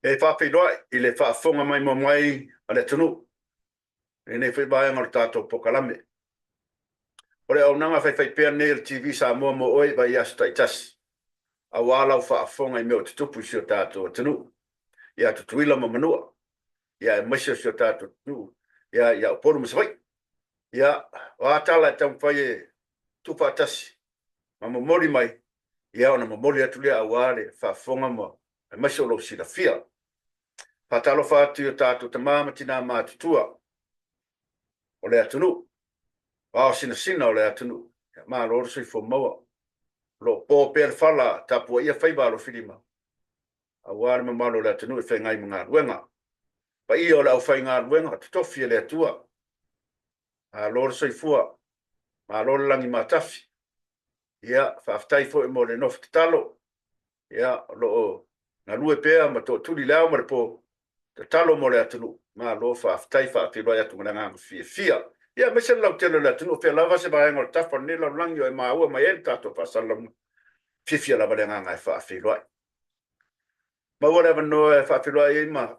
E faafeiloai i le faafofoga maimoa mai a le atunuu i lenei foi vaega o le tatou polokalame. O le auaunaga faifaipea lenei a le TV Samoa mo oe i vaiaso taitasi, aua lau faafofoga i mea o tutupu i si o tatou atunuu, ia Tutuila ma Manua, ia aemaise o si o tatou atunuu ia ia Upolu ma Savaii. Ia, o a tala e taumafai e tuufaatasi ma momoli mai, ia ona momoli atu lea aua le faafofoga ma aemaise o lou silafia. Faatalofa atu i o tatou tama ma tina matutua o le atunuu, o ao sinasina o le atunuu, ia malo le soifua maua. O lo o po pea le fala, tapuaia faiva alofilima, aua le mamalu o le atunuu e feagai ma galuega. Paia o le aufaigaluega totofi e le Atua, malo le soifua, malo le lagi matafi. Ia, faafetai foi mo le nofo tatalo, ia, o lo o galue pea ma tootuli i le ao ma le po, tatalo mo le atunuu, malo faafetai, faafeiloai atu ma le agaga fiafia. Ia, aemaise le lautele o le atunuu, fea lava se vaega o le tafa o lenei lalolagi o e maua mai ai le tatou faasalalauga, fiafia lava le agaga e faafeiloai. Maua le avanoa e faafeiloai ai ma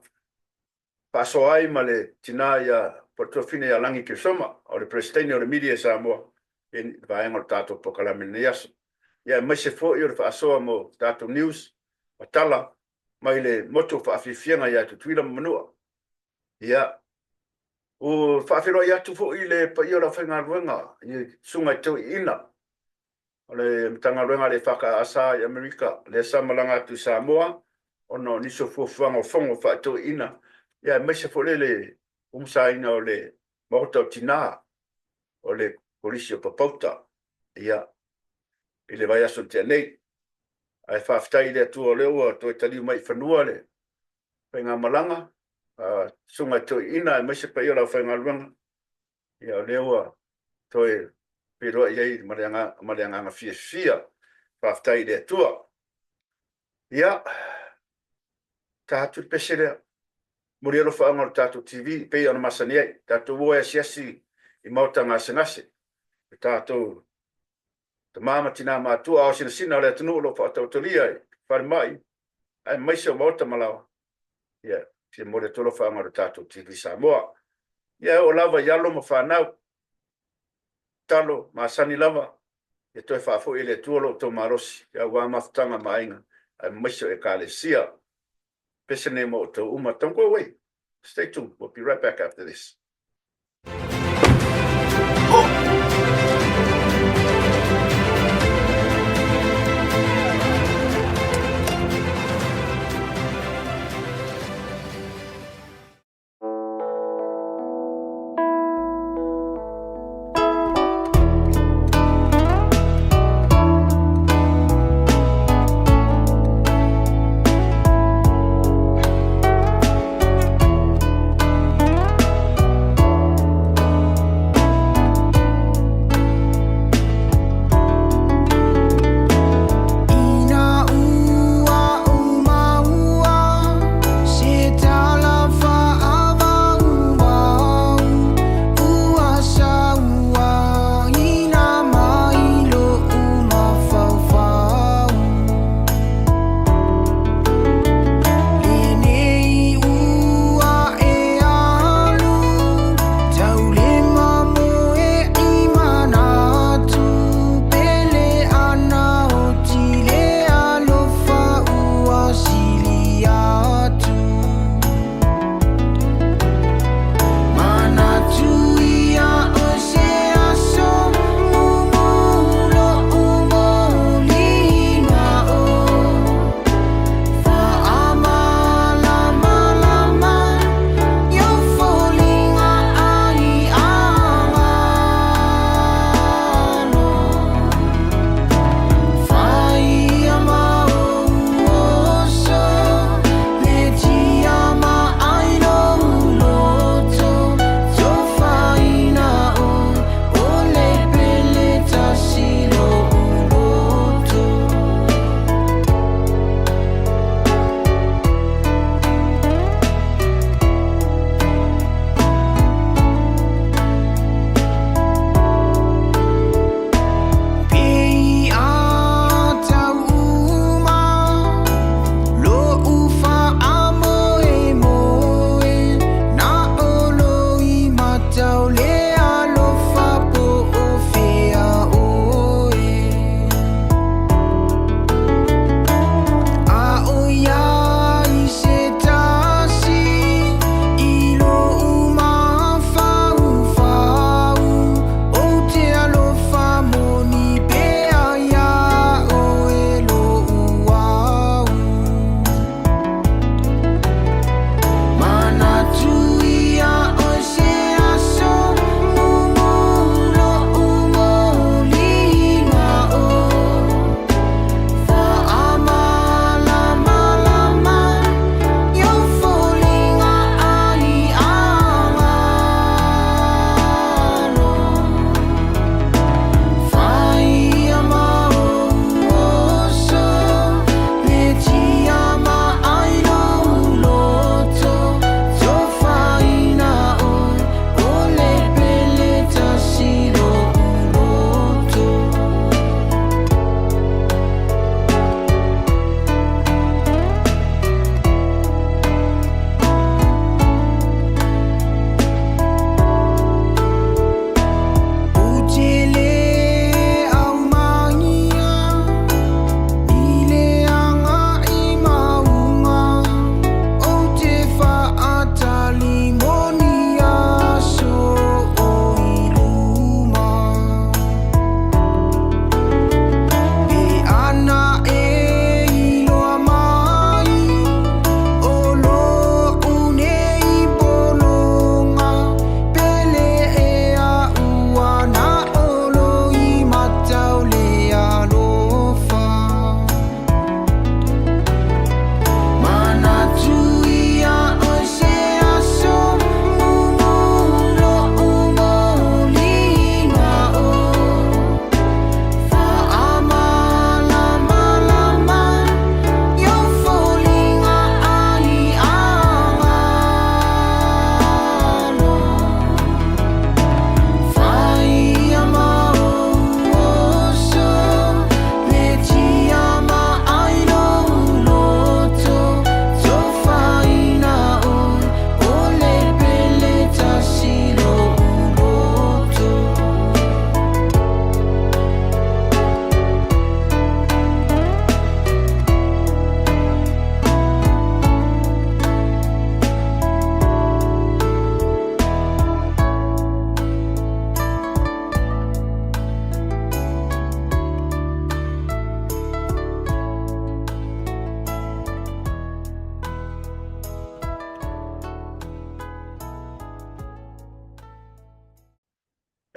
faasoa ai ma le tina ia po o le tuafafine ia Lagi Keresoma, o le Peresetene o le Media Samoa i le vaega o le tatou polokalame i lenei aso. Ia aemaise foi o le faasoa mo tatou news ma tala mai le motu o faafiafiaga ia Tutuila ma Manua. Ia, ua faafeiloai atu foi i le paia o le aufaigaluega i susuga i toeaiina o le Matagaluega a le EFKS i Amerika, lea sa malaga atu i Samoa ona o nisi o fuafuaga o fono faatoeaiina, ia aemaise foi le umusaina o le Maota o Tina o le Kolisi o Papauta, ia, i le vaiaso na tea nei. Ae faafetai i le Atua o lea ua toe taliu mai i fanua le faigamalaga a susuga i toeaiina aemaise paia o le aufaigaluega. Ia, o lea ua toe feiloai ai ma le agaga, ma le agaga fiafia. Faafetai i le Atua. Ia, ta atu le pese lea. Momoli alofaaga o le tatou TV e pei ona masani ai. Tatou o e asiasi i maota gasegase, o tatou tama ma tina matutua, ao sinasina o le atunuu o lo o faataotolia i falemai, aemaise o maota ma laoa. Ia, fia momoli atu alofaaga o le tatou TV Samoa. Ia, e oo lava i alo ma fanau, tatalo masani lava, ia toe faafoi e le Atua lo outou malosi aua mafutaga ma aiga, aemaise o Ekalesia. Pese nei ma outou uma. Don't go away. Stay tuned. We'll be right back after this.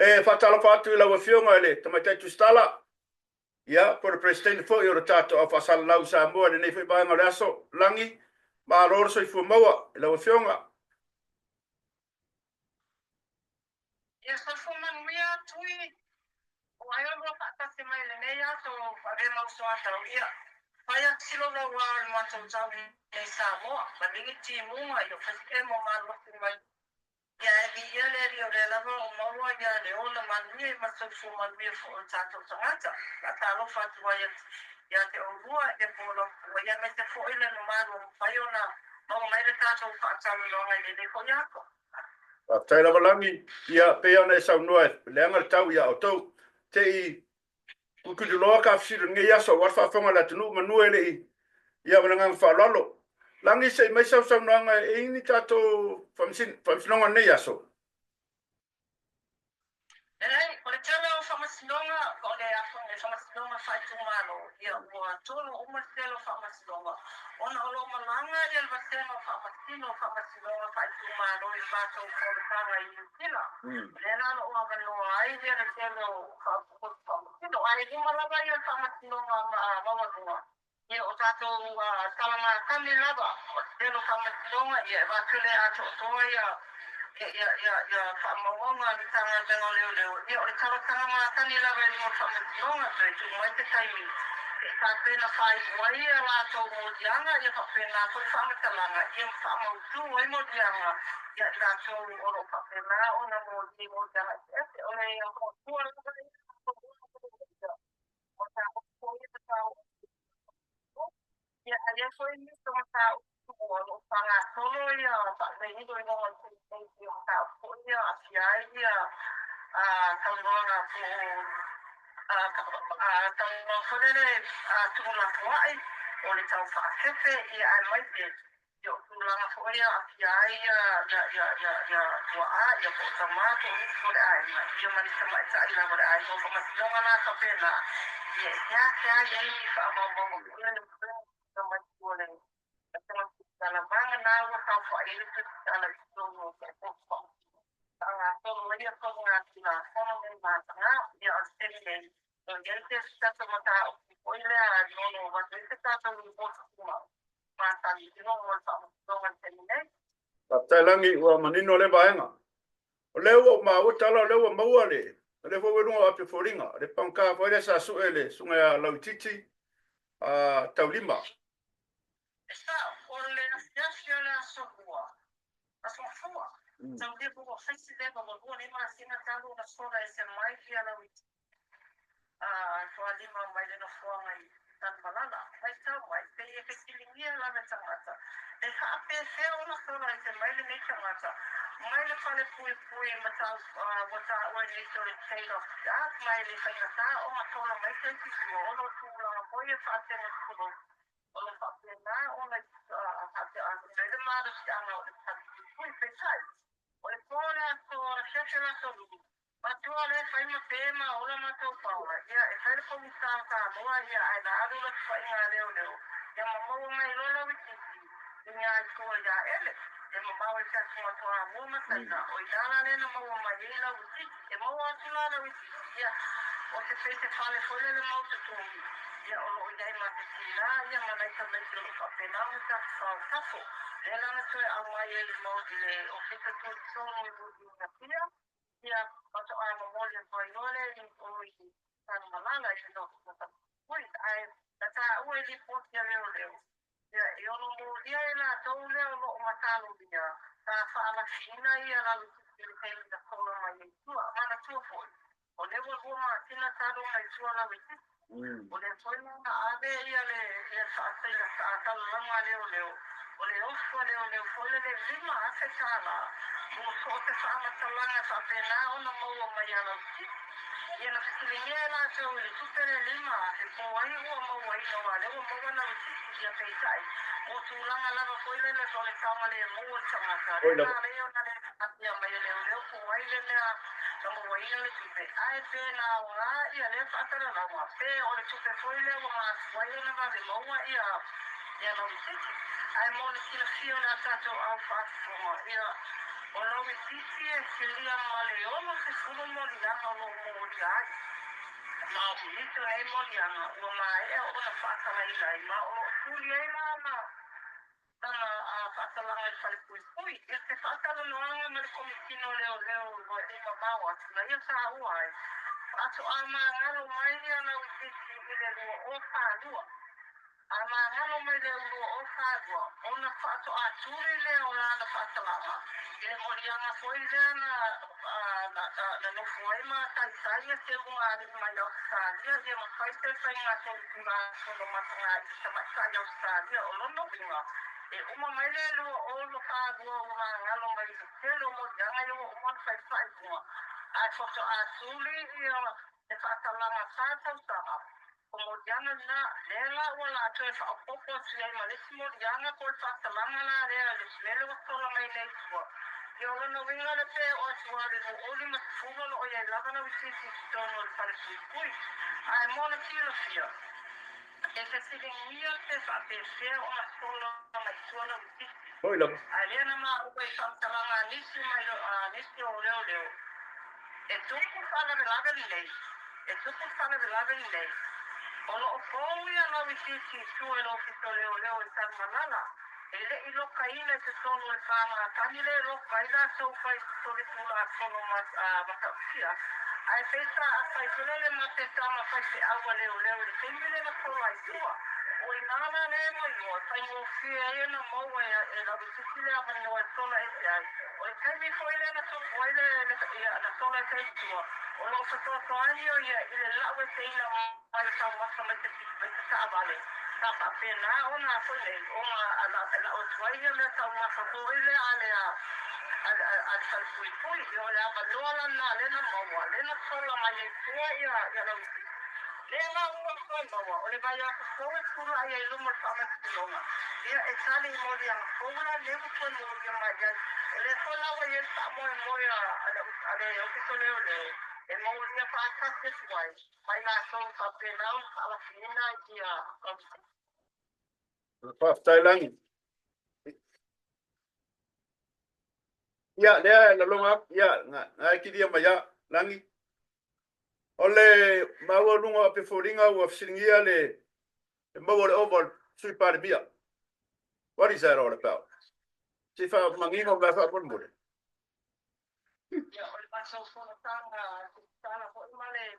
E faatalofa atu i lau Afioga i le Tamaitai Tusitala, ia, po o le Peresetene foi o le tatou Au Faasalalau i Samoa i lenei foi vaega o le aso. Lagi, malo le soifua maua i lau Afioga. Ia soifua manuia Tui, o ai olua faatasi mai i lenei aso avea ma uso a tau ia fai atu si laulau a o le matou tau i nei Samoa, maligi timuga ia fai emo malosi mai ia ae viia le Alii o lea lava o maua ia le ola manuia ma le soifua manuia foi o tatou tagata. Faatalofa atu ai ia te oulua ia po o lau ia aemaise foi le mamalu ua mafai ona maua mai le tatou faatalanoaga i lenei foi aso. Faafetai lava Lagi, ia pei ona e saunoa e leaga le tau ia outou. Te i Kutuloa ka fesili o lenei aso aua le faafofoga a le atunuu manu e le i ia ma le agaga faaaloalo. Lagi se i mai sau saunoaga e i ni tatou faamasinoga o lenei aso. Leai, o le tele o faamasinoga, o le faamasinoga faaitumalo, ia ua tolo uma le tele o faamasinoga ona o lo o malaga ia le vasega o faamasino o faamasinoga faaitumalo i le matou fonotaga i Niu Sila. O lea la o lo o avanoa ai ia le tele o faamasino, ae i luma lava ia le faamasinoga maualuga, ia o tatou tala masani lava, o le tele o faamasinoga, ia e avatu le atoatoa ia ia ia ia faamaumauga a le Matagaluega o Leoleo, ia o le talosaga masani lava i luma o le faamasinoga, toe tuu mai se taimi e tapena faaiu ai a latou moliaga, ia faapena foi faamatalaga, ia ma faamautu ai moliaga ia i latou o lo o faapena ona moli moliaga eseese. O le fautua lava ia o mataupu foi ia sa ia ae i ai foi nisi o mataupu o lo o faagasolo ia iloiloga o le taimi o mataupu foi ia aafia ai ia saunoaga po o saunoaga foi lele tuulafoai o le tau faafefe ia aemaise ia o tulaga foi ia aafia ai ia ia ia ia ia tuaa ia po o tama po o nisi o le aiga ia ma ni tamaitai lava o le aiga. O faamasinoga la faapena ia e seasea i ai ni faamaumauga foi lele mai tua le vagana ua saofai ai le tusitala i totonu o faagasolo ai ia solitulafono nei mataga. Ia o le taimi nei o i ai se tatou mataupu foi lea e ono avatu ai se tatou lipoti tumau masani i mo le faamasinoga i le taimi nei. Faafetai Lagi, ua manino lea vaega. O lea ua ou maua tala o lea ua maua le, o lea foi ua i luga o api o foliga, le pagota foi lea sa sue e le susuga ia Lauitiiti Taulima. E sao, o le afiafi o le aso Lua, aso Fua, taulia po ua fai si leva ua 2 nei masina talu ona sola ese mai ia Lauitiiti Toalima mai le nofoaga i Tanumalala. Matau mai, pei e fesiligia lava e tagata, e faapefea ona sola ese mai lenei tagata mai le fale puipui ua taua i nisi o le State of the Art, ma e le faigata ona sola mai se isi tua ona o tulaga foi e faatengotugou o lo o faapena ona i le malosiaga o le fale puipui. Peitai, o le po o le aso afiafi o le aso Lulu, Matua lea fai ma pe ma ola matou paola, ia e fai le pogisa o Samoa ia ae na alu la tufuaiga a leoleo ia ma maua mai loa Lauitiiti i ina i tua ia Ele e mamao ai se atu ma Toamua ma Saina o ina la lea na maua mai ai Lauitiiti e maua atu la Lauitiiti ia o se pei se fale foi lele mau totogi ia o lo o i ai ma se tina ia ma nai tamaiti o lo o faapena ona tafafao i fafo lea la na toe aumai ai i le ofisa tutotonu i Apia. Ia, faatoa momoli atu ai loa lea i o i Tanumalala i le Nofoa ae na taua i lipoti a leoleo, ia, e ono molia e latou lea o lo o masalomia sa faalafiina ia Lauitiiti i le taimi na sola mai ai i tua. Manatua foi, o lea ua 2 masina talu ona i tua Lauitiiti. O lea foi la na ave ia le ia faasaina faasalalauga a leoleo, o le ofu a leoleo foi lele $5,000 mo so o se faamatalaga e faapena ona maua mai ia Lauitiiti. Ia na fesiligia e latou i le tupe le $5,000 po o ai ua mauaina aua o lea ua maua Lauitiiti, ia peitai o tulaga lava foi lele o le saogalemu o le tagata, lea na ala ai ona le faatia mai e leoleo po o ai le mea na mauaina le tupe, ae pe na aoga ia lea faasalalauga, pe o le tupe foi lea ua mafua ai ona vave maua ia ia Lauitiiti. Ae mo le silafia o le a tatou au faafofoga, ia. O Lauitiiti e silia ma le 60 moliaga o lo o molia ai. Ma o nisi o nei moliaga ua maea ona faatalaina ai ma o lo o tuli ai lana lana faatalaga i le falepuipui. I se faatalanoaga ma le Komesina o Leoleo i mamao atu na ia taua ai, faatoa magalo mai ia Lauitiiti i le 2042. A magalo mai le 2042, ona faatoa tuli lea o lana faatalaga i le moliaga foi lea na na nofo ai ma taitai ia teuga alii mai Ausetalia ia ma fai se faiga solitulafono mataga i le tamaitai Ausetalia. O lona uiga, e uma mai le 2042 ua magalo mai i le tele o moliaga ia ua uma ona fai faaiuga, ae faatoa tuli ia le faatalaga fa tausaga. O moliaga lena, lea la ua la toe faaopoopo atu i ai ma le isi moliaga po o le faatalaga la lea le lele ua sola mai nei i tua. Ia o lona uiga le pe oo atu lava i le 2050 o lo o i ai lava Lauitiiti i totonu o le fale puipui. Ae mo le silafia, e fesiligia pe faapefea ona sola mai tua Lauitiiti. Foi lava. Ae lea na maua i faamatalaga a nisi mai a nisi o leoleo, e tupu faalavelave lenei, e tupu faalavelave lenei. O lo o pou ia Lauitiiti i tua i le Ofisa o Leoleo i Tanumalala, e le i lokaina i totonu o le pa matagi lea e loka ai latou fai solitulafono matautia, ae pei sa apai tele le matetama faifeau a leoleo i le taimi lea na sola ai tua. O i ina la lea e moiloa, e faigofie ai ona maua e Lauitiiti le avanoa e sola ese ai. O le taimi foi lea na tupu ai le ia na sola ese ai tua, o lo o fesoasoani o ia i le lau eseina mai o taumafa mai se mai se taavale. Sa faapena ona foi nei ona lau atu ai ia mea taumafa foi lea a le a le falepuipui. Ia o le avanoa lena lea na maua, lea na sola mai ai tua ia ia Lauitiiti. Lea la ua toe maua, o le vaiaso fou e tulai ai i luma o le faamasinoga, ia e tali i moliaga fou la lea ua toe molia mai ai. O lea foi la ua i ai le faamoemoe a le Ofisa o Leoleo e molia faatasi atu ai ma i latou faapena ona faalafiina ia Lauitiiti. Faafetai Lagi. Ia, lea e laloga atu, ia, na e kilia mai ia, Lagi. O le maua luga o pefoliga ua fesiligia le maua o le ova o le Sui Palemia. What is that all about? Se faamanino mea faamolemole. Ia, o le matou fonotaga tatala foi ma le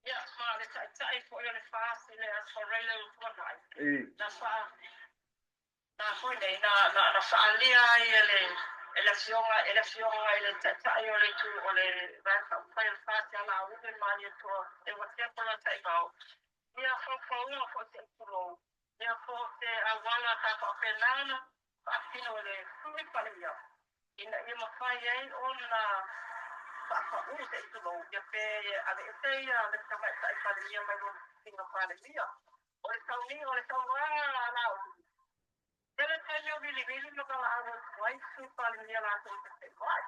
ia ma le taitai foi o le FAST i le Aso Faraile ua tuanai. Na faa na foi nei na na na faaalia ai e le e le afioga e le afioga i le taitai o le itu o le Vaega Faaupufai o le FAST ia Laauli Malietoa Euatepa Lataivao ia faufauga foi se i tulou ia po o se auala sa faapena ona faatino e le Sui Palemia ina ia mafai ai ona faapaū se i tulou ia pe aveese ia le Tamaitai Palemia mai lona tofiga Palemia. O le tauni o le saunoaga a Laauli, tele taimi o vilivili ma valaau atu ai Sui Palemia latou te feiloai.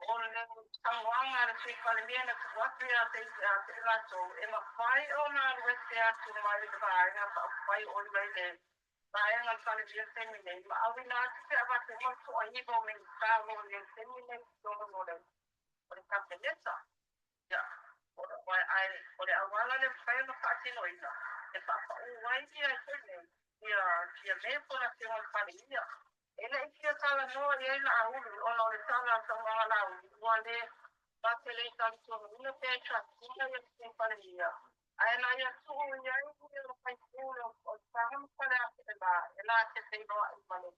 O le saunoaga a le Sui Palemia na tuu atu ia te i latou e mafai ona alu ese atu mai le Vaega Faaupufai o mai le Vaega o le Palemia i le taimi nei, ma auina atu pe avatu uma le toaiva o Minisita o lo o i ai i le taimi nei i totonu o le Kapeneta. Ia, ae o le auala lea e mafai ona faatinoina e faapaū ai ia foi nei ia Fiame po o le Afioga i le Palemia. E le i fia talanoa i ai Laauli ona o le tala a le saunoaga a Laauli ua le na te le talitonuina pe trust ina ia le Sui Palemia, ae na ia tuu i ai ia le faipule o Lefaga ma Faleaseela e la te feiloai ma le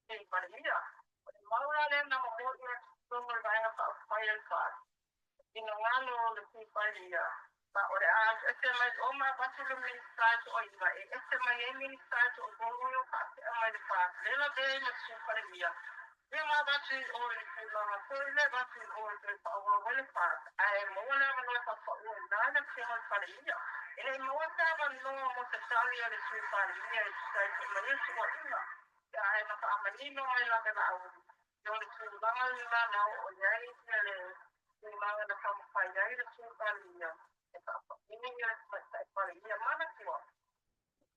Sui Palemia. O le mau la lea na momoli atu i totonu o le Vaega Faaupufai a le FAST, finagalo o le Sui Palemia, ma o le a alu ese mai o ma avatu le Minisita e toaiva e ese mai ai Minisita e toatolu e o faatea mai le FAST lea lavea ai ma le Sui Palemia. Ia ma avatu i o i le tulaga foi lea avatu i o e toe faaauau ai le FAST, ae maua le avanoa e faapaua i ina le Afioga i le Palemia. E le i maua se avanoa mo se tali a le Sui Palemia e tusa ai foi ma ia tuuaiga, ia ae na faamanino mai lava e Laauli o le tulaga lena na oo i ai ia le tulaga na taumafai ai le Sui Palemia e faapauu ia le Tamaitai Palemia. Manatua,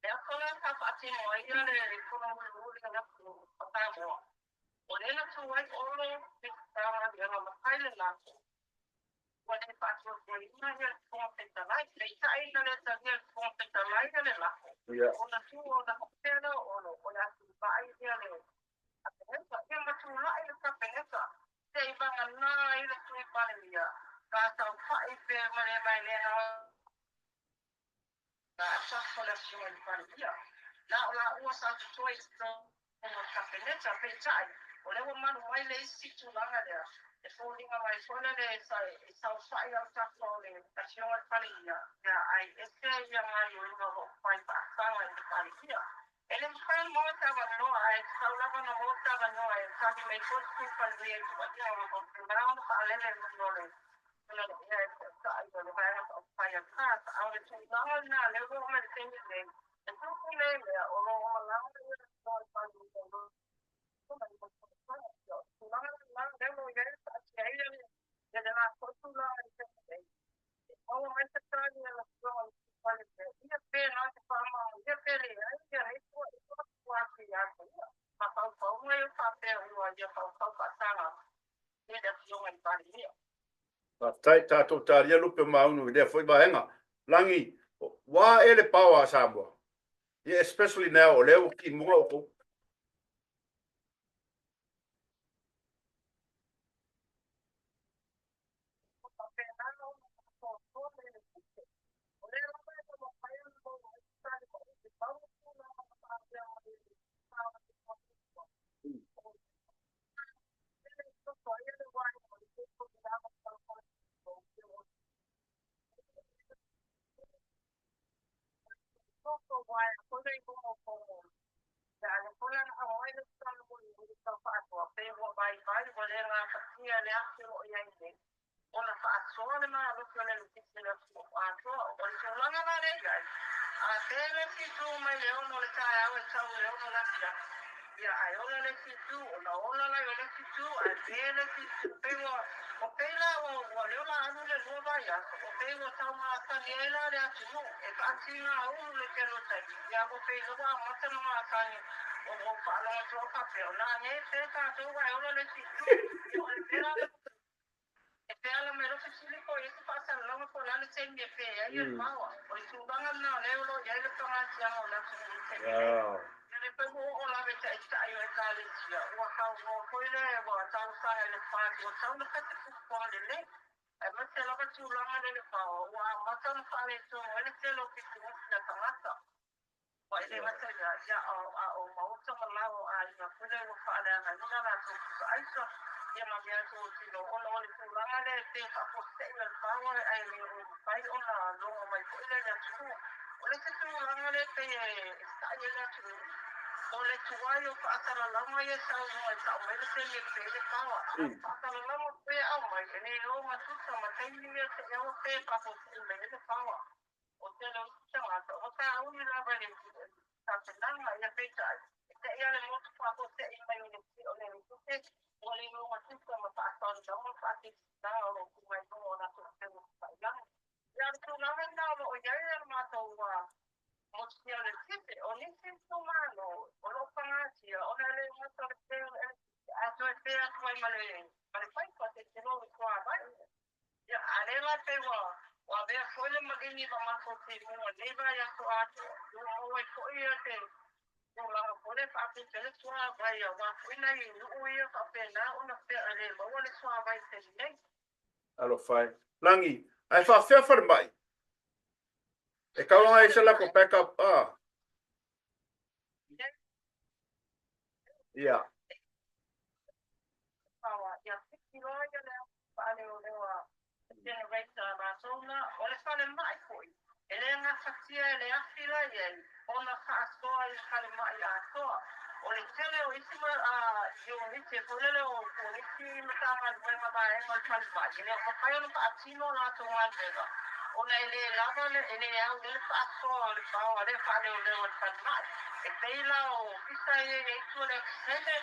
le aso lea sa faatino ai ia le fono mulimuli a le atunuu o Samoa. O lea na tu ai Olo Minisita o Galuega ma fai le lafo, ua le faatuatuaina ia le Fofoga Fetalai. Peitai na le talia e le Fofoga Fetalai ia le lafo, ona tu ona faapea lea o Olo, o le a tulai ia le Kapeneta. Ia ma tulai le Kapeneta, se i vagana ai le Sui Palemia, sa saofai pea ma le vaelena Na fafo le Afioga i le Palemia, na o laua sa totoe i totonu o le Kapeneta, peitai, o lea ua malu mai le isi tulaga lea, e foliga mai foi lele e saofai autafa o le Afioga i le Palemia, ia ae ese ia gaoioiga o lo o fai faasaga i le Palemia. E le mafai ona maua se avanoa, ae tatau lava ona maua se avanoa e tali mai foi le Sui Palemia i tuuaiga o lo o faapena ona faalele i luga o le Faafetai, tatou talia lupe o Maunu i lea foi vaega. Lagi, ua ae le power a Samoa. Yeah, especially now, o lea ua kimuga outou. Ona faasoa le malosi o le eletise i le atunuu atoa. O le tulaga la lea e i ai, a pe le isi itu mai le 6 o le taeao e tau i le 6 o le afiafi, ia ae ola le isi itu, ona ola la i o le isi itu, ae pe le isi itu, pei ua, o pei la ua, ua leo la alu le lua vaiaso, o pei ua tau masani ai la le atunuu, e faatigaulu le tele o taimi, ia ua pei la ua amata ona masani, ua ou faalogo atu au faapea, o le a nei pe tatou ae ola le isi itu, ia o le mea la E pe ala mai loa fesili po o i ai se faasalalauga po o le a le taimi e pe ai le paoa. O le tulaga lena o lea o lo o i ai le pagatia o le atunuu i le taimi nei. Ia le pei ua oo lava i taitai o Ekalesia, ua saunoa foi le ua talosaga i le FAST ua tatau ona fai se fuafuaga lelei, aemaise lava tulaga lea i le paoa ua amata ona faaletonu ai le tele o pisinisi a tagata. Ua e le gata i lea, ia, a o maota ma lao o aiga foi lea ua faaleagaina latou pusa aisa, ia ma mea totino, ona o le tulaga lea e pei e faafuasei le power ae le o mafai ona logo mai foi lea i le atunuu. O le isi tulaga lea e pei e sa'i ai le atunuu, o le tuai o faasalalauga ia e saunoa e tau mai le taimi e pe ai le power. A o faasalalauga foi e aumai, e le ogatusa ma taimi ia te i aua pe faafuasei mai ai le power. O tele o isi tagata, ua tāuli lava i le tapenaga, ia peitai, e te i a le motu faafuasei mai o le o le eletise, ua le ogatusa ma faasalalauga ma faasilasilaga o lo o tu mai luga o latou upega tafailagi. Ia, o le tulaga lena o lo o i ai le matou motusia o le eletise. O nisi itumalo o lo o pagatia ona e le gata o le pe o le eletise, ae toe pe atu ai ma le paipa, se i tulou le suavai. Ia, a lea la pei ua ua avea foi le maligi ma matou timuga i lenei vaiaso atoa, ua maua ai foi ia se tulaga foi lea e faatupe ai le suavai aua foi nai nuu ia faapena ona e le maua le suavai i le taimi nei. Alofa e. Lagi, ae faafefea falemai? E tau ona i ai se latou backup a? Ia. Ia fiki loa ia le faaleoleo a generator a latou na. O le falemai foi, e le gafatia e le afi la i ai ona faasoa i le falemai atoa. O le tele o isi iunite foi lele o isi Matagaluega vaega o le falemai, e le o mafai ona faatino a latou galuega ona e le lava le, e le au i ai le faasoa o le paoa lea faaleoleo a le falemai. E pei la o ofisa ia e i ai tua le akisene,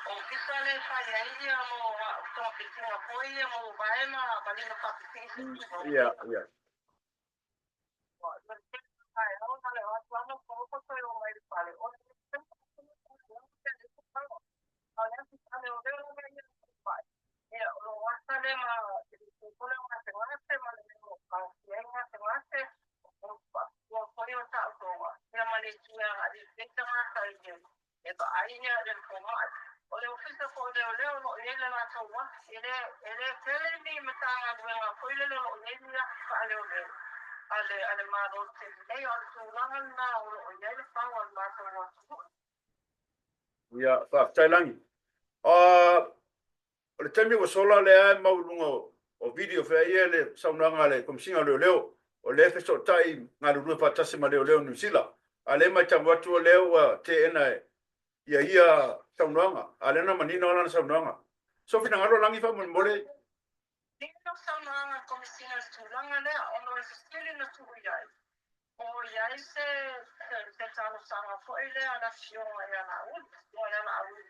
o ofisa lea e fai ai ia mo togafitiga foi ia mo vae ma lima faapipii se i tulou. Ia, ia. lea ma le foi lea o gasegase ma le mea o aafia ai gasegase, o le faapitoa foi o taotoga, ia ma le itu e agai i ai tagata i le e vaai le fomai. O le Ofisa foi o Leoleo o lo o i ai le latou afi. E le, e le tele ni Matagaluega foi lele o lo o i ai ni afi faaleoleo a le, a le Malo i le taimi nei, a o le tulaga lena o lo o i ai le pau a le matou atunuu. Ia, faafetai Lagi. O le taimi ua sola lea e mau i luga o video fea ia le saunoaga a le Komesina o Leoleo, o lea e fesootai galulue faatasi ma Leoleo Niu Sila. A lea e matau atu o lea ua teena e ia ia saunoaga, a lea na manino lana saunoaga. So finagalo Lagi faamolemole. Nino saunoaga a le Komesina i le tulaga lea, ona o le fesili na tuu i ai, Po o i ai se se talosaga foi lea a le Afioga ia Laauli, Afioga ia Laauli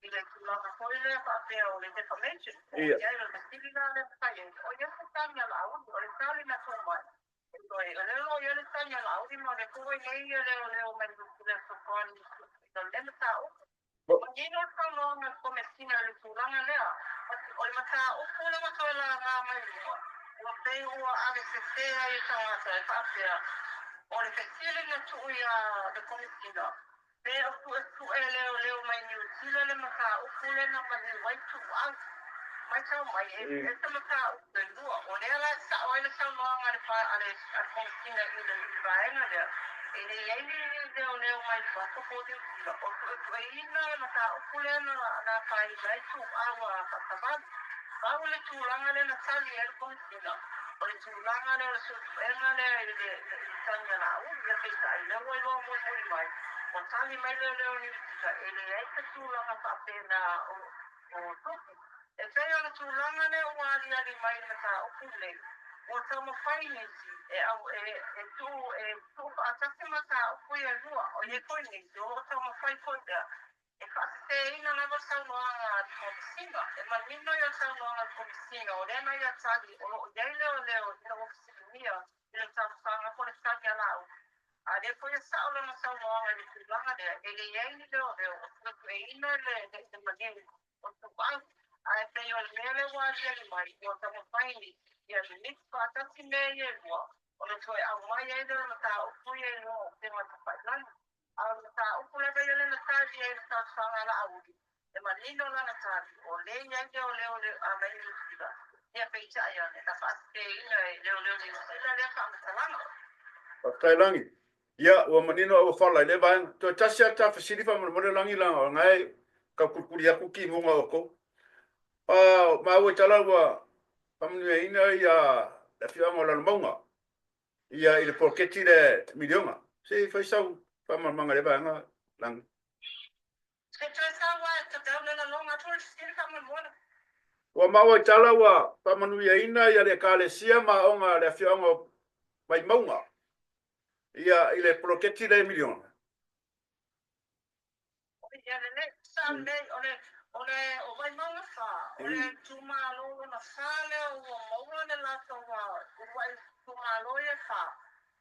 i le tulaga foi lea faapea o le defamation, po o i ai, o le fesili la lea na fai ai, o i ai se tali a Laauli? O le tali na tuu mai, ioe, o lea o lo o i ai le tali a Laauli ma o lea foi ua i ai ia leoleo mai Niu Sila e fesoasoani i le mataupu. Manino le saunoaga a le Komesina i le tulaga lea, o le mataupu lea ua toe laga mai luga, ua pei ua ave sese ai e tagata e faapea, o le fesili na tuu iā le Komesina, pe o suesue leoleo mai Niu Sila le mataupu lea na maliu ai Tuuau. Matau mai, e ese mataupu e lua. O lea la e sao ai le saunoaga a le Komesina i le vaega lea, e le i ai ni leoleo mai fafo po o Niu Sila o suesueina le mataupu lea na afaina ai ituau a faasavali. Pau le tulaga lea na tali ai le Komesina, o le tulaga lea o le suesuega lea i le tagi a Laauli. Ia peitai, lea ua iloa mulimuli mai, ua tali mai leoleo o Niu Sila, e leai se tulaga faapena o o tupu. E pei o le tulaga lea ua aliali mai i le mataupu lenei, ua taumafai nisi e au e e tuu e tuufaatasi mataupu ia e lua. O i ai foi nisi o lo o taumafai foi lea e faaseseina lava saunoaga a le Komesina. E manino ia saunoaga a le Komesina o lea na ia tali o lo o i ai leoleo ina ua fesiligia i le talosaga po o le tali a Laauli. A lea foi e sao lana saunoaga i le tulaga lea, e leai ni leoleo o suesueina le le maliu o Tuuau. Ae pei o le mea lea ua aliali mai, ua taumafai nisi ia mimiti faatasi mea ia e lua, ona toe aumai ai lea o le mataupu ia i luga o upega tafailagi. A o le mataupu lava ia lea na tali ai i le talosaga a Laauli, e manino lana tali, o lea e i ai leoleo a mai Niu Sila, ia peitai ane, na faaseseina e leoleo Niu Sila lea faamatalaga. Faafetai Lagi. Ia, ua manino auofala i lea vaega. Toe tasi lava ta fesili faamolemole Lagi leaga o lena e tau kulikuli atu timuga o outou. Maua i tala ua faamanuiaina ia le afioaga o Lalomauga ia i le poloketi lea miliona. Se i fai sau faamalamalamaga i lea vaega Lagi. Se toe sau a e tatau le laloga atu o le fesili faamolemole. Ua maua i tala ua faamanuiaina ia le Ekalesia ma aoga a le afioaga o Vaimauga ia i le poloketi lea miliona. Ia lelei, sa lelei, o le, o le, o Vaimauga 4, o le itumalo lona 4 lea ua maua le latou uluai itumalo ia e 4,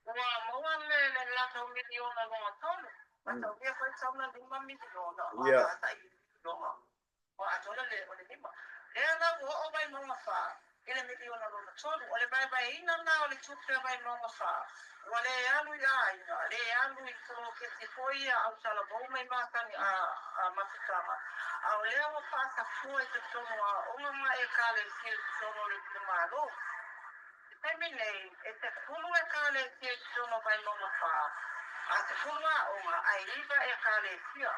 Ua maua le latou miliona lona tolu, mataulia foi tatau na lima miliona, a taatai i le miliona, ua atoa le o le lima. Lea la ua oo Vaimauga 4 i le miliona lona tolu. O le vaevaeina la o le tupe a Vaimauga 4, ua le alu i aiga, le alu i poloketi foi ia autalavou mai masani a mafutaga, a o lea ua faasafua i totonu o aoga ma Ekalesia i totonu o le itumalo. I le taimi nei, e 10 Ekalesia i totonu o Vaimauga 4, a 10 aoga, ae 9 Ekalesia.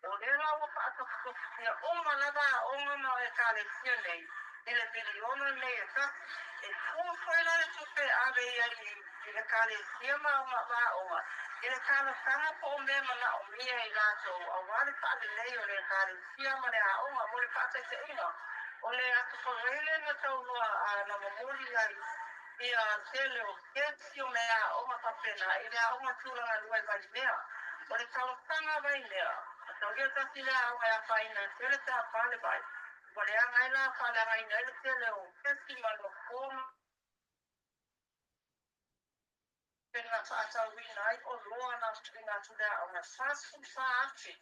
O lea la ua faatofutofutia uma lava aoga ma Ekalesia nei i le miliona nei e tasi. E fua foi la le tupe e ave i ai i Ekalesia ma aoga i le talosaga po o mea manaomia e i latou aua le faalelei o le Ekalesia ma le aoga. Mo le faataitaiga, O le Aso Faraile na tauloa a na momoli ai ia tele o kesi o mea aoga faapena i le aoga tulaga lua i Vaimea. O le talosaga a Vaimea, mataulia tasi le aoga e afaina tele pe a pa le vai, ua leaga ai la faaleagaina ai le tele o kesi ma nofoa ma na faatauina ai oloa na tuuina atu le aoga e 44,000.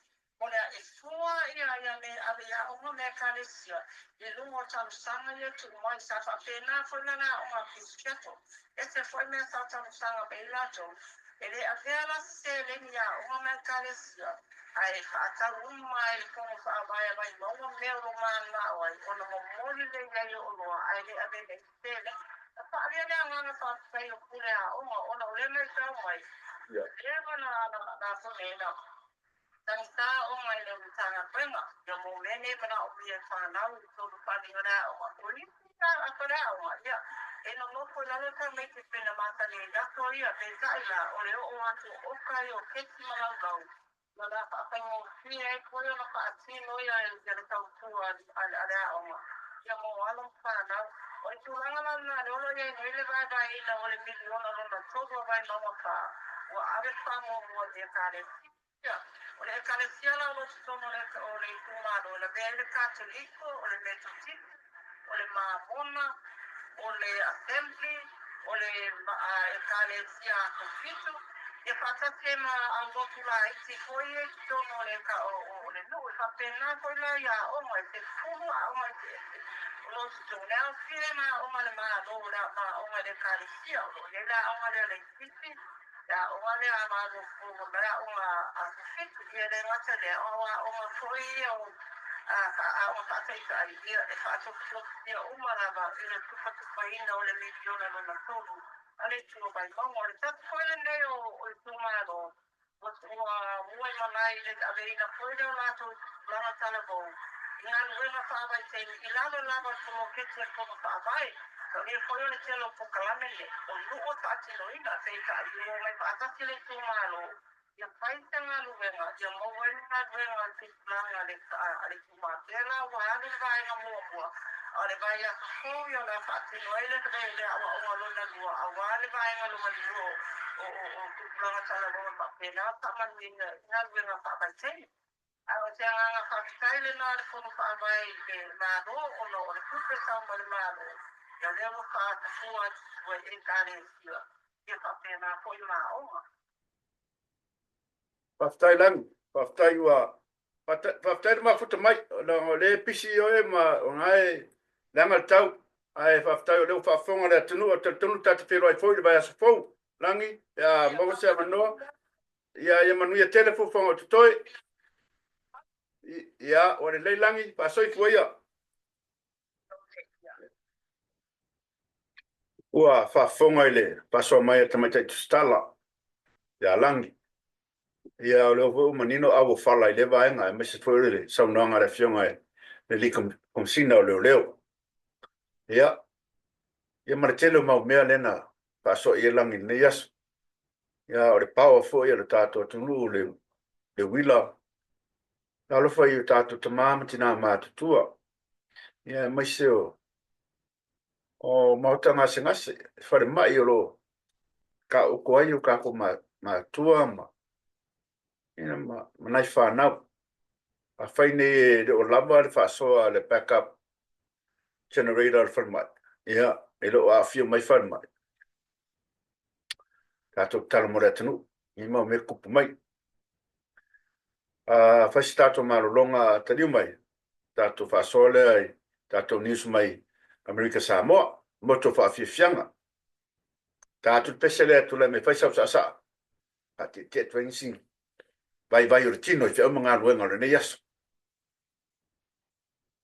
O le a e fua ia ia me ave i aoga ma ekalesia i luga o talosaga ia tuu mai. Sa faapena foi la le aoga a Kirisiato. Ese foi mea sa talosaga mai ai latou, e le avea la se seleni i aoga ma ekalesia, ae faatau uma lava e le Fono Faavae a Vaimauga mea o lo o mananao ai ona momoli lea i ai o oloa ae le avea i ai se seleni. Na faaalia le agaga faafetai o pule aoga ona o lea matau mai, leva na na foi nei na Tagita aoga i le Matagaluega, ia mo mea nei manaomia e fanau i totonu faaaliga o le aoga. O nisi la a faleaoga, ia, e nonofo i lalo tamaiti pei na matagi ai aso ia, peitai la, o le oo atu o oka ia o kesi ma laulau, ia o le a faafaigofie ai foi ona faatino ia le tautua a le aoga, ia mo alo ma fanau. O le tulaga la lena lea o lo o i ai nei le vaevaeina o le miliona lona tolu a Vaimauga 4, ua ave le faamuamua i Ekalesia. O le Ekalesia la o lo o totonu o le itumalo e lavea ai le Katoliko, o le Metotisi, o le Mamona, o le Assembly, o le Ekalesia Aso Fitu, ia faatasi ai ma aulotu laiti foi ia i totonu o le nuu. E faapena foi la i aoga, e 10 aoga eseese o lo o totonu. E aofia ai ma aoga a le Malo, ma aoga a le Ekalesia. O lo o i ai le aoga lea a Leififi, Le aoga lea a Malofou ma le aoga a Fitu, ia le gata lea, o aoga foi ia o aoga faataitai, ia e faatofutofia uma lava i le tufatufaina o le miliona lona tolu a le Itu o Vaimauga. O le tasi foi lenei o itumalo ua muaimalae i le aveina foi lea o latou tulaga talavou i galuega faavaitaimi i lalo lava o le poloketi a le Fono Faavae. Taulia foi o le tele o polokalame nei, o nuu e faatinoina, peitai e omai faatasi le itumalo ia fai se galuega ia maua ai le galuega a le tupulaga a le itumalo. Lea la ua alu le vaega muamua, a o le vaiaso fou ia o le a faatino ai le aoaoga lona lua aua le vaega lona lua o tupulaga talavou e faapena ona faamanuiaina i galuega faavaitaimi. A o se agaga faafetai lena a le Fono Faavae i le Malo ona o le tupe sau mai le Malo, ia lea ua faatafua atu tua i Ekalesia, ia faapena foi ma aoga. Faafetai Lagi, faafetai ua faafetai le mafuta mai, leaga o lea e pisi oe ma o na e leaga le tau, ae faafetai o lea ua faafofoga le atunuu, e talitonu ta te feiloai foi i le vaiaso fou, Lagi, pe a maua se avanoa. Ia, ia manuia tele fuafuaga o totoe. Ia, ua lelei Lagi, faasoifua ia. Ua faafofoga i le faasoa mai a le tamaitai tusitala ia Lagi. Ia, o lea foi ua manino auofala i lea vaega, aemaise foi o le saunoaga a le Afioga i le Alii Komesina o Leoleo. Ia, ia ma le tele o mau mea lea na faasoa i ai Lagi i lenei aso. Ia, o le power foi a le tatou atunuu, le uila, talofa i o tatou tama ma tina matutua, ia, aemaise o maota gasegase, falemai o lo o taoto ai o tatou matua ma, ia, ma nai fanau. Afai nei e le o lava le faasoa a le backup generator o le falemai, ia, e le o aafia mai falemai. Tatou tatalo mo le atunuu, i mau mea tutupu mai. A fai se tatou malologa taliu mai, tatou faasoa lea i tatou news mai Amerika Samoa, motu o faafiafiaga. Ta atu le pese lea tulai mai fai sau saasaa, faatietie atu ai nisi vaivai o le tino i feau ma galuega o lenei aso.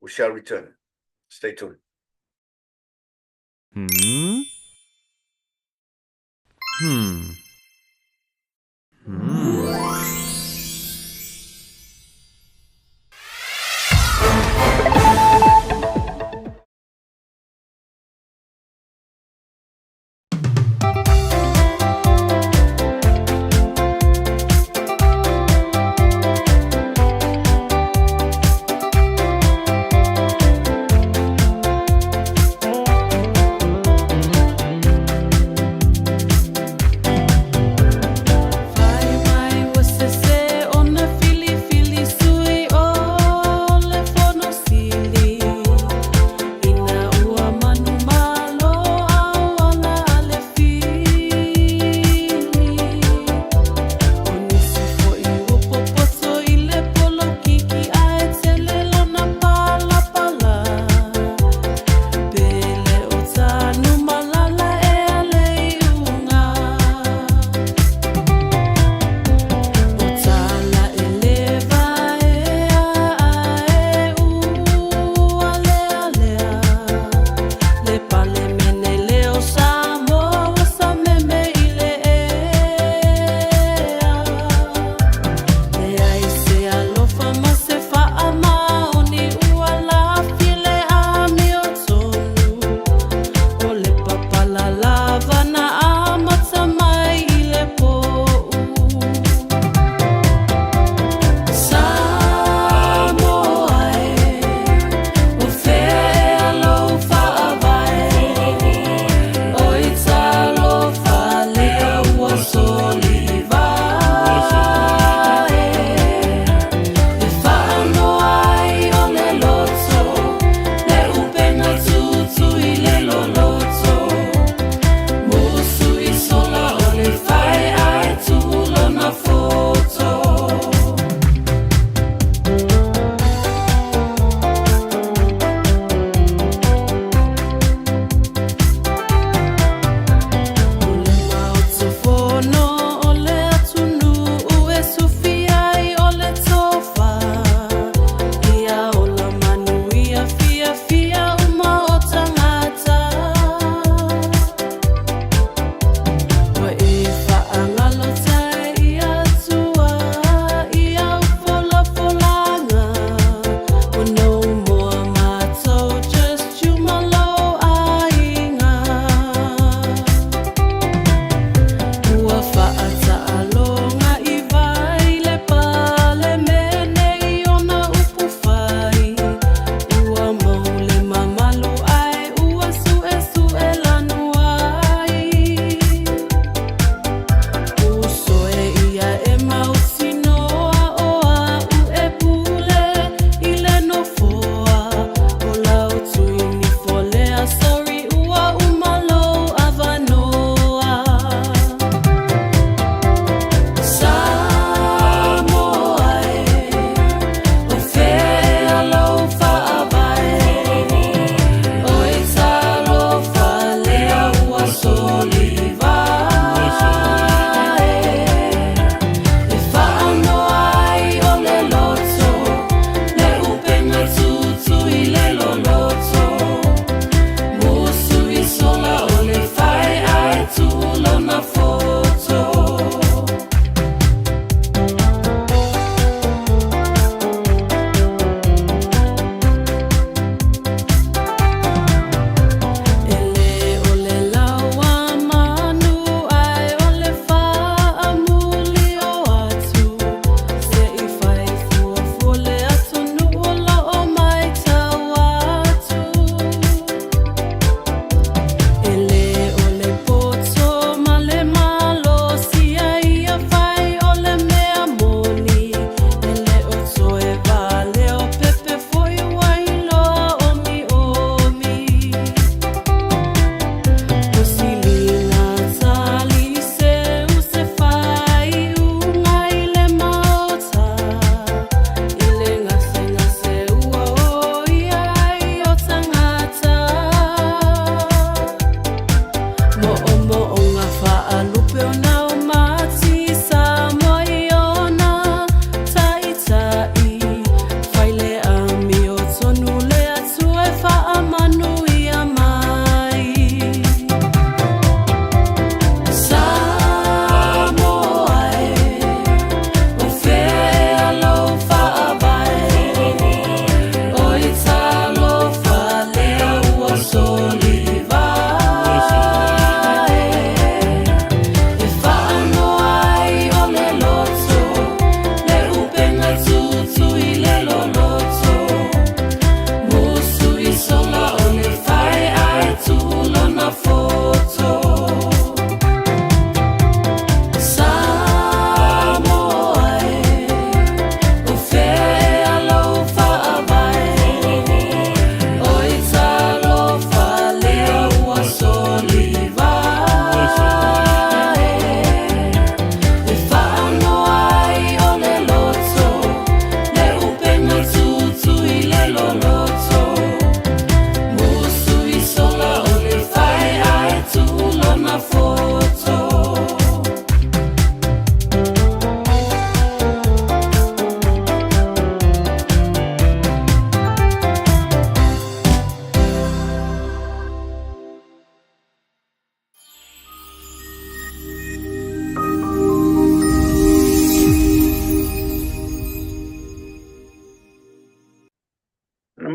We shall return. Stay tuned. Hmm? Hmm. Hmm.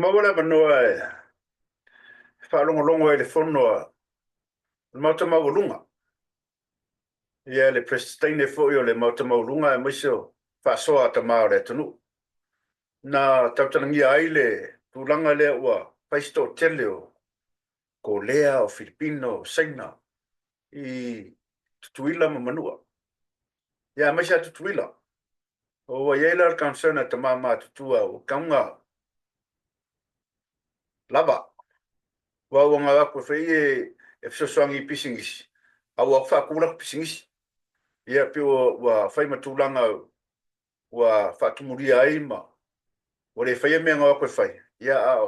maua le avanoa e faalogologo ai i le fono a le Maota Maualuga, ia le Peresitene foi o le Maota Maualuga aemaise o faasoa a tama o le atunuu. Na tautalagia ai le tulaga lea ua fai se toatele o Kolea, o Filipino, o Saina i Tutuila ma Manua. Ia aemaise lava Tutuila. Ua i ai la le concern a tama matutua ua tauga lava. Aua ua gau atu foi e fesoasoani i pisinisi, a ua faatu latou pisinisi. Ia pei ua fai ma tulaga ua faatumulia ai ma ua le faia mea na o atu e fai. Ia a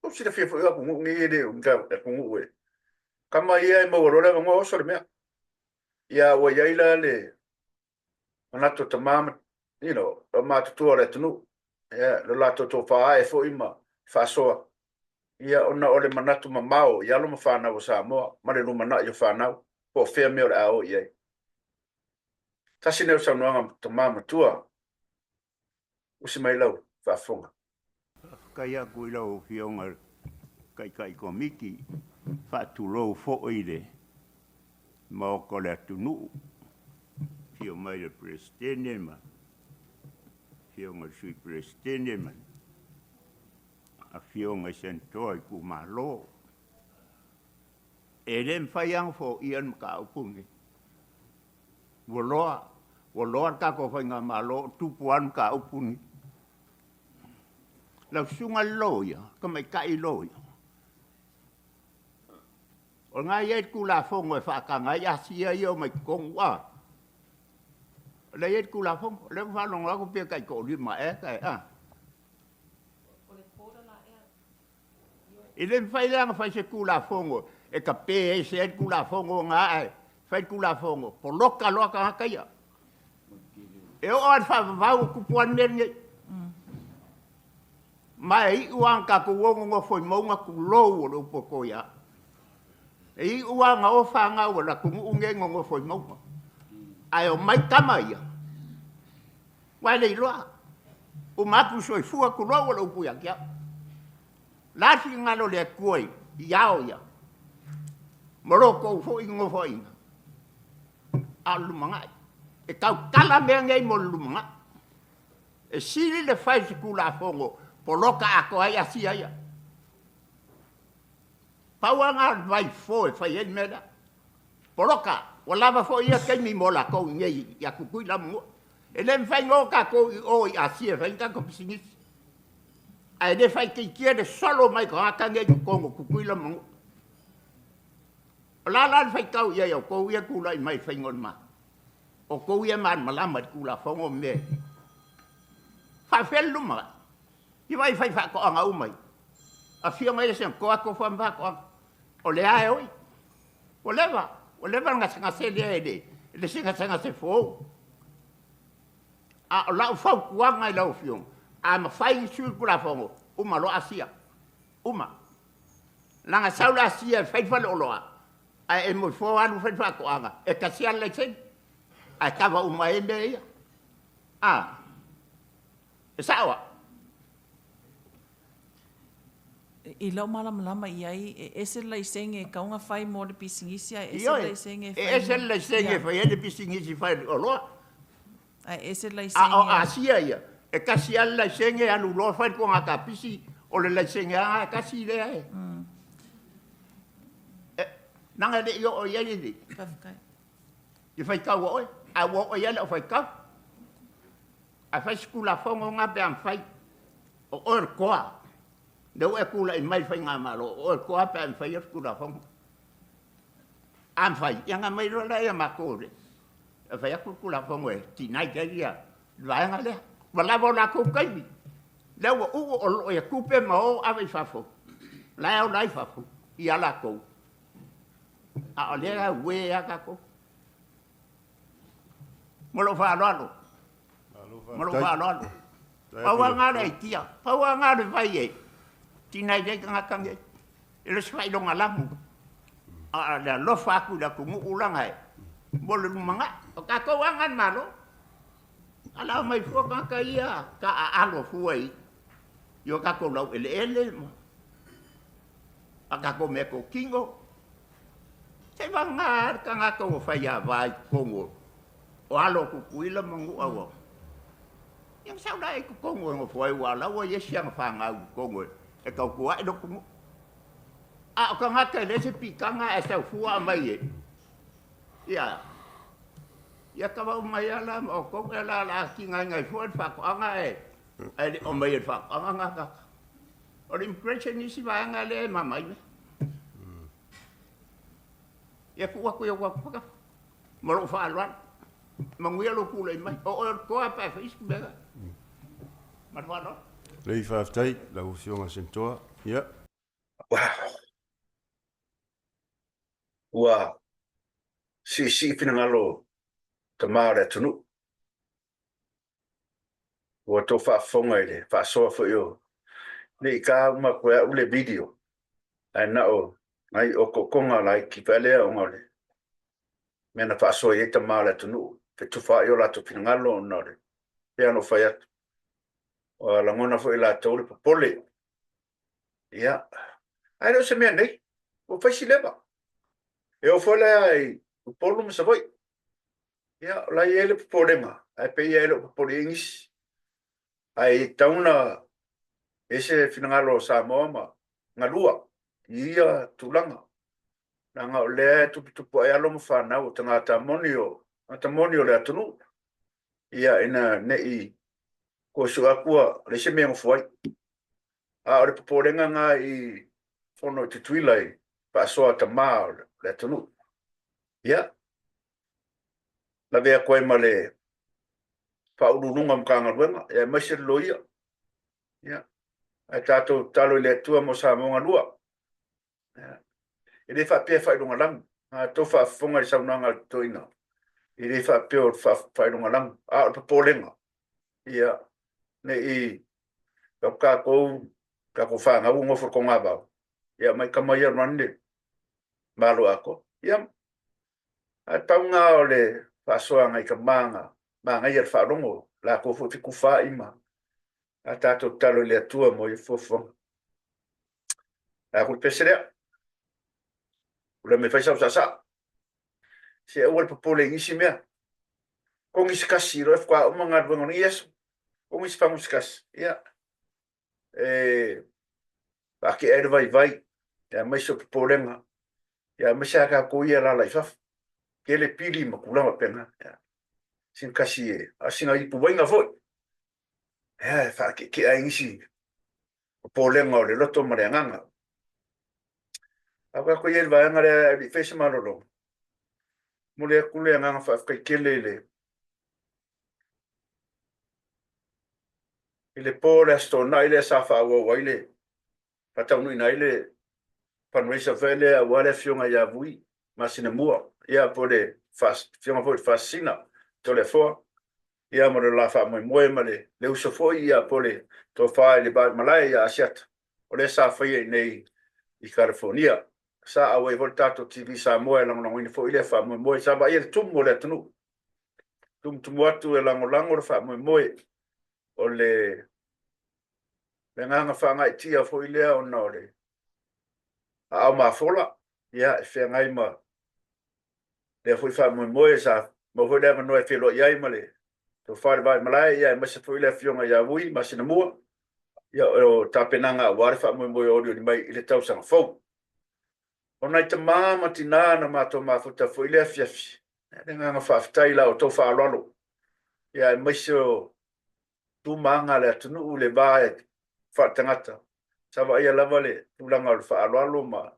o silafia foi o atunuu nei e le o ni atunuu e kama ia e maua loa le avanoa oso le mea. Ia ua i ai la le manatu o tama ma you know, o matutua o le atunuu, ia, lo latou tofa ae foi ma faasoa, ia, ona o le manatu mamao i alo ma fanau o Samoa ma le lumanai o fanau, po o fea mea o le a o i ai. Tasi lenei o saunoaga tama matua, usi mai lau faafofoga. Faafetai atu i lau Afioga i le Taitai Komiti, faatulou foi i le Maota o le atunuu, afio mai le Peresetene ma Afioga i le Sui Peresetene ma Afioga i Senatoa o itumalo. E le mafai lava ona foia le mataupu lenei. Ua loa, ua loa le tatou faigamalo o tupu lava le mataupu lenei. Lau susuga i le loia, tamaitai loia, o lena e i ai le Tulafono e faataga ai Asia ia e omai i totonu, a? O lea e i ai le Tulafono. O lea ua faalogo atu pe taitoalima ea, a? E le mafai la ona fai se Tulafono e tape ese ai le Tulafono lena ae fai le Tulafono, poloka loa tagata ia. E oo lava i le faavavau o tupu lava le mea lenei. Ma e iu lava ina tatou o nonofo i mauga, tulou o le upu e to ia au. E iu lava ina o fanau a le atunuu lenei nonofo i mauga, ae omai tama ia, aua e le iloa. Uma atu le soifua, tulou o le upu ia te au. O le a le finagalo o le Atua i ao ia, ma lo outou foi nofoaiga, a o le lumanai. E tautala mea nei mo le lumanai. E sili le fai o se Tulafono poloka atoa ai Asia ia. Pau lava lena o le vaifo e fai ai le mea lea. Poloka, ua lava foi ia taimi mo latou i inei ia Tutuila ma Manua. E le mafai ona o tatou i o i Asia e fai ni tatou pisinisi. Ae le faaitiitia le solo mai tagata nei i totonu o Tutuila ma Manua. O le a la le faitau i ai a outou ia e tulai mai i le faiga o le Malo? O outou ia e malamalama i le Tulafono ma mea e faafefea le lumanai. Ia vaai i faifaatoaga uma ia. Afio mai le Senator tofa ma faatoaga. O lea e oi. Ua leva, ua leva le gasegase lea e le, e le se gasegase fou. A o lau fautuaga i lau Afioga, a mafai ona sui le Tulafono, uma loa Asia. Uma. Leaga sau le Asia e fai le faleoloa, ae e moefoa alu fai le faatoaga, e tasi lava le laisene, ae kava uma ai mea ia. A, e sao a? I lau malamalama i ai, e ese le laisene e tatau ona fai mo le pisinisi ae ese le laisene e fai. E ese le laisene e fai ai le pisinisi fai oloa. Ae ese le laisene. A o Asia ia, e tasi lava le laisene, alu loa fai le toga kapisi, o le laisene lava e tasi lea e. Leaga e le i oo i ai le. Faafetai. I faitau a oe, ae ua oo i ai lau faitau. Ae fai se Tulafono lena pe a mafai. O oe o le toa. Lea ua e tulai mai i le faigamalo, o oe o le toa pe a e mafai le Tulafono. A mafai, ia ona aumai loa lea ia matou e fai atu le Tulafono e deny ai le vaega lea. Ua lava o latou taimi, lea ua uu o lo o ia tupe ma o ave i fafo, la e ola ai fafo ia latou, a o lea e auē lava tatou. Ma lou faaaloalo. Ma lou faaaloalo. Pau lava lena o le aitia, pau lava lena o le vai e tiga ai tagata nei. E le o se faailoga lamu, a o le alofa atu i le atunuu leaga e mo le lumanai. O tatou lava na le Malo, a o le a omai fua tagata ia taaalo fua i I o tatou laueleele ma a tatou meatotino, seivagana le tagata ua faiava i totonu o alo o Tutuila ma Manua ua ia na sau la i totonu e nofo ai, aua o la ua i ai si ana fanau i totonu e tautua ai le atunuu. A o tagata e leai se piitaga ae sau fua aumai e ia ia tavau mai lava la ma outou ea la o le a tigaina ai fua le faatoaga ae ae le o aumaia e le faatoaga na tagata. O le immigration isi vaega lea e mama ai mea. Ia tuu atu i ou autafa ma lou faaaloalo. Manuia lou tulai mai. O oe o le toa pe a fai isi mea. Ma le faaaloalo. Lelei faafetai lau Afioga Senatoa. Ia. Ua siisii finagalo tama o le atunuu. Ua outou faafofoga i le faasoa foi o ne i ka uma atu e au le video, ae na o nai okookoga laiti foi lea ona o le mea na faasoa i ai tama o le atunuu, fetufaai o latou finagalo ona o le pei ona ou fai atu, ua lagona foi e latou le popole. Ia, ae le o se mea nei, ua fai si leva. E oo foi la i Upolu ma Savaii, Ia, o la e i ai le popolega, ae pei e le o popole i ai nisi. Ae tatau ona i ai se finagalo o Samoa ma galua i ia tulaga, leaga o lea e tuputupu ae alo ma fanau o tagata moni o tagata moni o le atunuu, ia ina ne i toe sue atu ua leai se mea e nofo ai. A o le popolega lena i fono i Tutuila i faasoa tama o le atunuu. Ia, lavea atu ai ma le Faauluuluga o Matagaluega, aemaise le loia. Ia, ae tatou tatalo i le Atua mo Samoa galua. Ia, e le faapea e faailogalanu. A outou faafofoga i le saunoaga a le toeaina, e le faapea o le faailogalanu, a o le popolega, ia, ne i o tatou, tatou fanau ua nofo i le togavao, ia aumai tama ia run le Malo atoa. Ia, ae pau lena o le faasoa a nai tama na manaia le faalogo, latou foi fetufaai ma a tatou tatalo i le Atua mo ia fuafuaga. A ku le pese lea. Ua le mea fai sau saasaa. Se aua le popole i nisi mea. Kogi se kasi, loa e faatoa uma galuega o lenei aso. Kogi se fagu se kasi. Ia, e faatea ai le vaivai, aemaise o popolega, aemaise lava tatou ia e alaala i fafo, tele pili ma tulaga faapena. Sina kasi e, a o sina ipuvaiga foi, e faateatea ai nisi popolega o le loto ma le agaga. A o tatou i ai i le vaega lea e le i faia se malologa, momoli atu le agaga faafetai tele i le I le po o le Aso Toonai lea sa faaauau ai le faataunuuina ai le fundraiser foi lea aua le Afioga ia Vui Masinamua, ia po o le Afioga foi i le Faasisina Toleafoa, ia ma le la faamoemoe ma le le uso foi ia po o le Tofa i le Vaimalae ia Asiata, o lea sa faia i inei i California. Sa auai foi le tatou TV Samoa e lagolagoina foi lea faamoemoe. Sa vaaia le tumu o le atunuu, tumutumu atu e lagolago le faamoemoe o le agaga faagaeetia foi lea ona o le aao mafola, ia, e feagai ma lea foi faamoemoe. Sa maua foi le avanoa e feiloai ai ma le Tofa i le Vaimalae, ia, aemaise foi le Afioga ia Vui Masinamua, ia, o tapenaga aua le faamoemoe o olioli mai i le tausaga fou. O nai tama ma tinā na matou mafuta foi i le afiafi, le agaga faafetai i la outou faaaloalo, ia, aemaise o tu ma aga a le atunuu i le va faaletagata, sa vaaia lava le tulaga o le faaaloalo ma,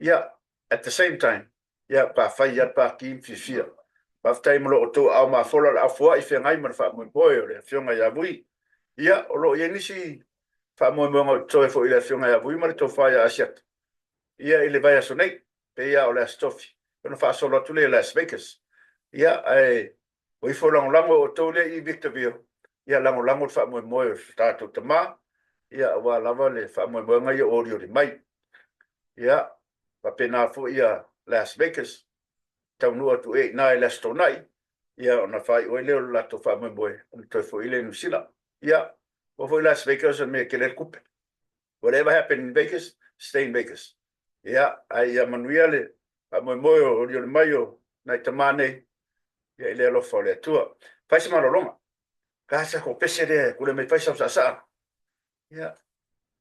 ia, at the same time, ia, pa fai lava le pati ma fiafia. Faafetai mo lo outou aao mafola o le aofoai feagai ma le faamoemoe o le Afioga ia Vui. Ia, o lo o i ai nisi faamoemoega o totoe foi i le Afioga ia Vui ma le Tofa ia Asiata, ia, i le vaiaso nei, pei lava o le Aso Tofi, ona faasolo atu lea i Las Vegas. Ia, ae O ifo lagolago outou lea i Victorville, ia lagolago le faamoemoe o le tatou tama, ia aua lava le faamoemoega ia ua olioli mai. Ia, faapena foi ia Las Vegas, taunuu atu ea i ina i le Aso Toonai, ia ona faaiu ai lea o le latou faamoemoe ona toe foi lea i Niu Sila. Ia, Aua foi Las Vegas o le mea e tele ai le tupe. Whatever happen in Vegas, stay in Vegas. Ia, ae ia manuia le faamoemoe o olioli mai o nai tama nei, ia i le alofa o le Atua. Fai se malologa. Ka sa ko pese lea e kule mai fai sau saasaa. Ia,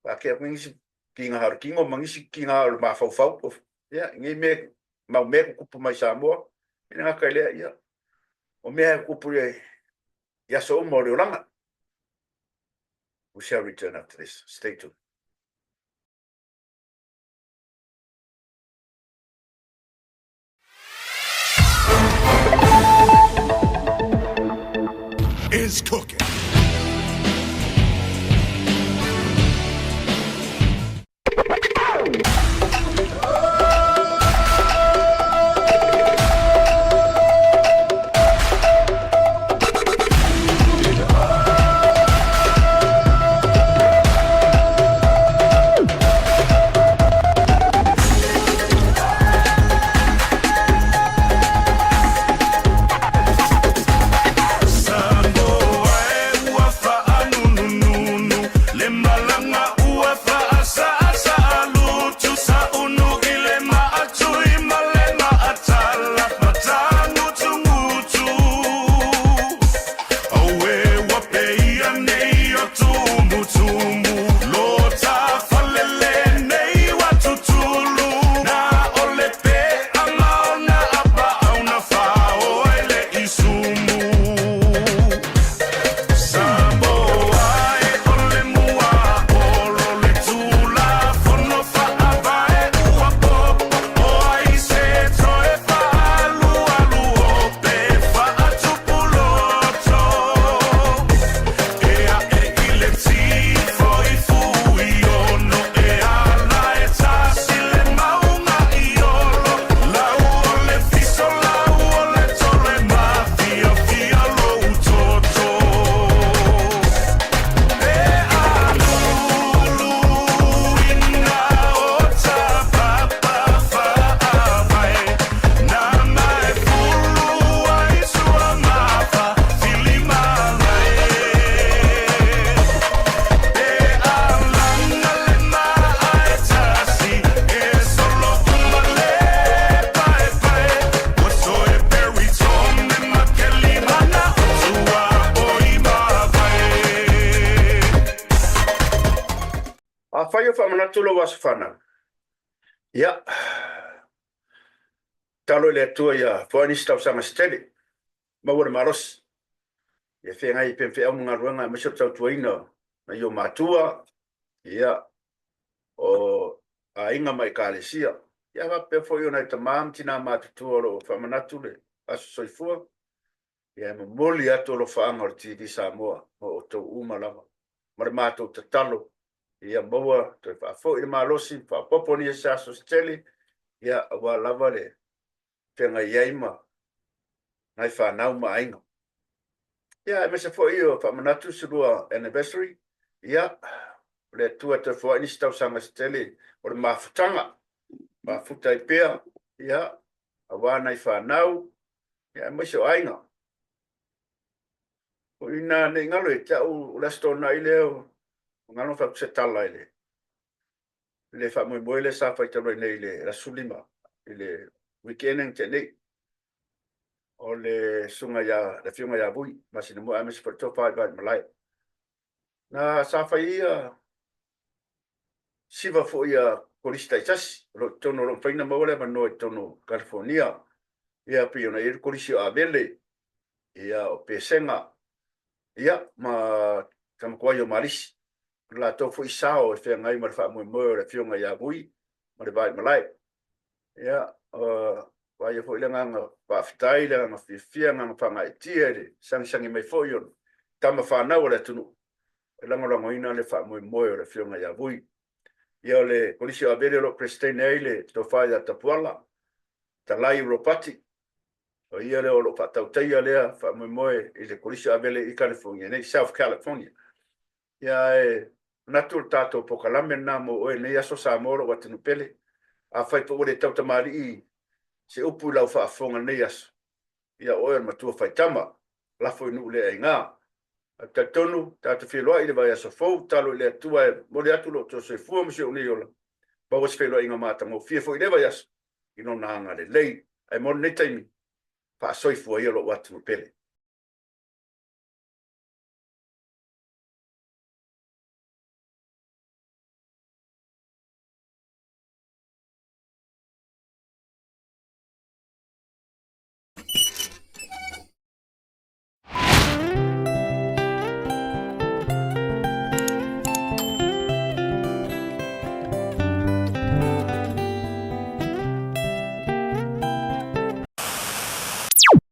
whakea koe nisi ki ngā o le kino ma nisi ki ngā o le mafaufau. Ia, i nei mea, mau mea kukupu mai Samoa, e le gata i lea, ia, o mea e kukupu i aso uma o le olaga. We shall return after this. Stay tuned. Is cooking. Afai o faamanatu lou aso fanau, ia, tatalo i le Atua ia foai nisi tausaga se tele, maua le malosi, ia feagai ai pea ma feau ma galuega aemaise o le tautuaina o nai o matua, ia, o aiga ma ekalesia. Ia faapea foi o nai tama ma tina matutua o lo o faamanatu le aso soifua, ia e momoli atu alofaaga o le TV Samoa mo outou uma lava ma le matou tatalo ia maua toe faafoi le malosi ma faaopoopo nisi aso se tele, ia aua lava le feagai ai ma nai fanau ma aiga. Ia, aemaise foi o faamanatu se lua anniversary, ia, o le Atua e toe foai nisi tausaga se tele o le mafutaga, mafuta ai pea, ia, aua nai fanau, ia, aemaise o aiga. O ina nei galo e te au o le Aso Toonai lea o galo fai atu se tala i le le faamoemoe lea sa fai talu ai nei i le aso 15 i le weekend na tea nei. O le susuga ia, le afioga ia Vui Masinamua aemaise foi le tofa i Vaimalae. Na sa fai ia siva foi a kolisi taitasi o lo o i totonu o lo o mafai ona maua le avanoa i totonu o California. Ia pei ona i ai le kolisi o Avele, ia o Pesega, ia ma Tamakuai o Malisi. O le latou foi sao e feagai ma le faamoemoe o le afioga ia Vui ma le Vaimalae. Ia, vaaia foi le agaga faafetai, le agaga fiafia, le agaga faagaeetia i le sagisagi mai foi o tama fanau a le atunuu e lagolagoina le faamoemoe o le afioga ia Vui. Ia o le Kolisi o Avele o lo o Peresetene ai le Tofa ia Tapuala, Talai Ropati, o ia lea o lo o faatautaia lea faamoemoe i le Kolisi o Avele i California nei, South California. Ia ae manatu o le tatou polokalame lena mo oe i lenei aso Samoa lou atunuu pele. Afai foi ua le tautamalii se upu i lau faafofoga i lenei aso, ia o oe o le matua faitama, lafo i nuu le aiga. Ae ou te talitonu, tatou feiloai i le vaiaso fou, tatalo i le Atua e momoli atu lo outou soifua ma si ou nei ola, maua se feiloaiga matagofie foi i lea vaiaso i Lona agalelei. Ae mo lenei taimi, faasoifua ia lou atunuu pele.